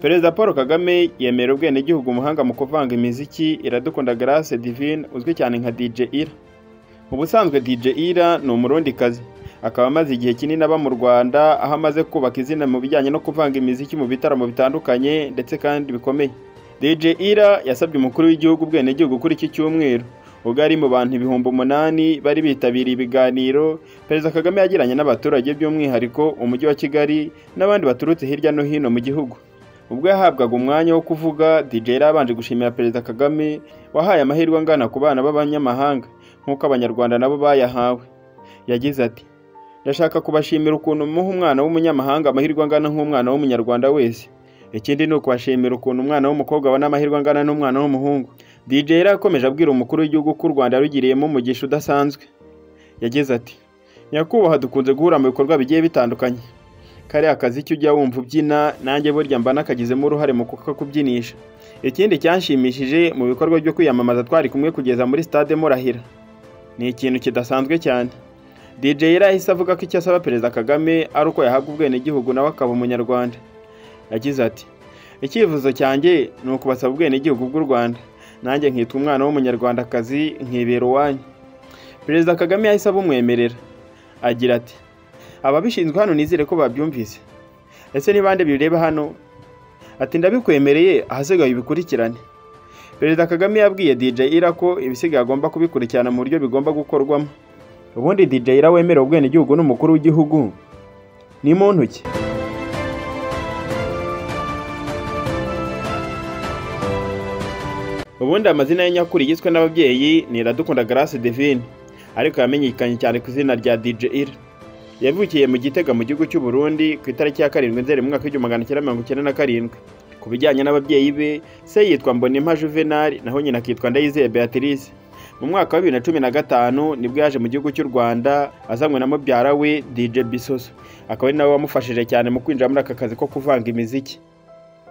Perezida Paul Kagame yemera ubwenegihugu umuhanga mu kuvanga imiziki Iradukunda Grace Divine uzwi cyane nka DJ Ira. Mu busanzwe DJ Ira ni umurundikazi, akaba amaze igihe kinini aba mu Rwanda, aho amaze kubaka izina mu bijyanye no kuvanga imiziki mu bitaramo bitandukanye ndetse kandi bikomeye. DJ Ira yasabye umukuru w'igihugu ubwenegihugu kuri iki cyumweru, ubwo ari mu bantu 8000 bari bitabiriye ibiganiro Perezida Kagame yagiranye n'abaturage by'umwihariko umujyi wa Kigali n'abandi baturutse hirya no hino mu gihugu. Ubwo yahabwaga umwanya wo kuvuga, DJ Ira yabanje gushimira Perezida Kagame wahaye amahirwe angana ku bana b'abanyamahanga nk'uko Abanyarwanda nabo bayahawe. Yagize ati: "Ndashaka kubashimira ukuntu muha umwana w'umunyamahanga amahirwe angana nk'umwana w'umunyarwanda wese. Ikindi ni ukubashimira ukuntu umwana w'umukobwa abona amahirwe angana n'umwana w'umuhungu." DJ Ira yakomeje abwira umukuru w'igihugu ko u Rwanda yarugiriyemo umugisha udasanzwe. Yagize ati: "Nyakubahwa, dukunze guhura mu bikorwa bigiye bitandukanye. Kariya kazi icyo ujya wumva ubyina, nanjye burya mba nakagizemo uruhare mu kukakubyinisha. Ikindi cyanshimishije mu bikorwa byo kwiyamamaza twari kumwe kugeza muri stade murahira. Ni ikintu kidasanzwe cyane." DJ Ira yahise avuga ko icyo asaba Perezida Kagame ari uko yahabwa ubwenegihugu nawe akaba umunyarwanda. Yagize ati: "Icyifuzo cyanjye ni ukubasaba ubwenegihugu bw'u Rwanda, nanjye nkitwa umwana w'umunyarwandakazi nkibera uwanyu." Perezida Kagame yahise abumwemerera agira ati: "Ababishinzwe hano nizere ko babyumvise. Ese ni bande bireba hano?" Ati: "Ndabikwemereye, ahasigaye ubikurikirane." Perezida Kagame yabwiye DJ Ira ko ibisigaye agomba kubikurikirana mu buryo bigomba gukorwamo. Ubundi DJ Ira wemerewe ubwenegihugu n'umukuru w'igihugu ni muntu ki? Ubundi amazina ye nyakuri yiswe n'ababyeyi ni Iradukunda Grace Divine, ariko yamenyekanye cyane ku izina rya DJ Ira. Yavukiye mu Gitega mu gihugu cy'u Burundi ku itariki ya 7 Nzeri mu mwaka w'1997. Ku bijyanye n'ababyeyi be, se yitwa Mbonimpa Juvenal naho nyina akitwa Ndayizeye Beatrice. Mu mwaka wa 2015 nibwo yaje mu gihugu cy'u Rwanda azanywe na mubyara we DJ Bisoso, akaba ari nawe wamufashije cyane mu kwinjira muri aka kazi ko kuvanga imiziki.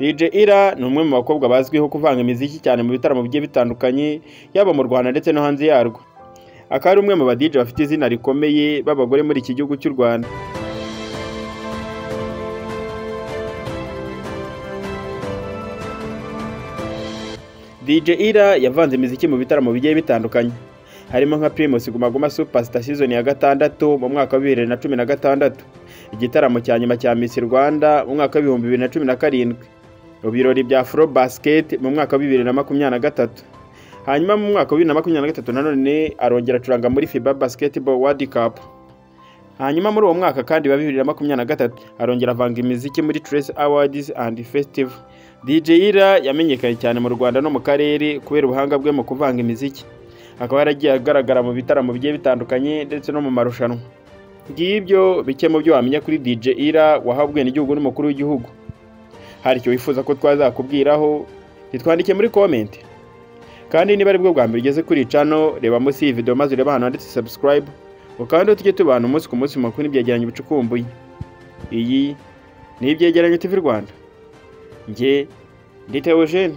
DJ Ira ni umwe mu bakobwa bazwiho kuvanga imiziki cyane mu bitaramo bigiye bitandukanye, yaba mu Rwanda ndetse no hanze yarwo. Akaba ari umwe mu ba DJ bafite izina rikomeye b'abagore muri iki gihugu cy'u Rwanda. DJ Ira yavanze imiziki mu bitaramo bigiye bitandukanye, harimo nka Primus Guma Guma Superstar season ya 6 mu mwaka wa 2016, igitaramo cya nyuma cya Miss Rwanda mu mwaka wa 2017, ibirori bya Afro Basket mu mwaka wa 2023. Hanyuma mu mwaka wa 2023 nanone arongera acuranga muri FIBA Basketball World Cup. Hanyuma muri uwo mwaka kandi wa 2023 arongera avanga imiziki muri Trace Awards and Festival. DJ Ira yamenyekanye cyane mu Rwanda no mu karere kubera ubuhanga bwe mu kuvanga imiziki. Akaba yaragiye agaragara mu bitaramo bigiye bitandukanye ndetse no mu marushanwa. Ngibyo bike mu byo wamenya kuri DJ Ira wahawe ubwenegihugu n'umukuru w'igihugu. Hari icyo wifuza ko twazakubwiraho, nitwandike muri comment. Kandi niba ari bwo bwa mbere ugeze kuri channel, reba munsi y'iyi video maze urebe ahantu handitse subscribe, ukandi tujye tubana umunsi ku munsi mu makuru n'ibyegeranyo bicukumbuye. Iyi ni Ibyegeranyo TV Rwanda. Njye ndi Theogene.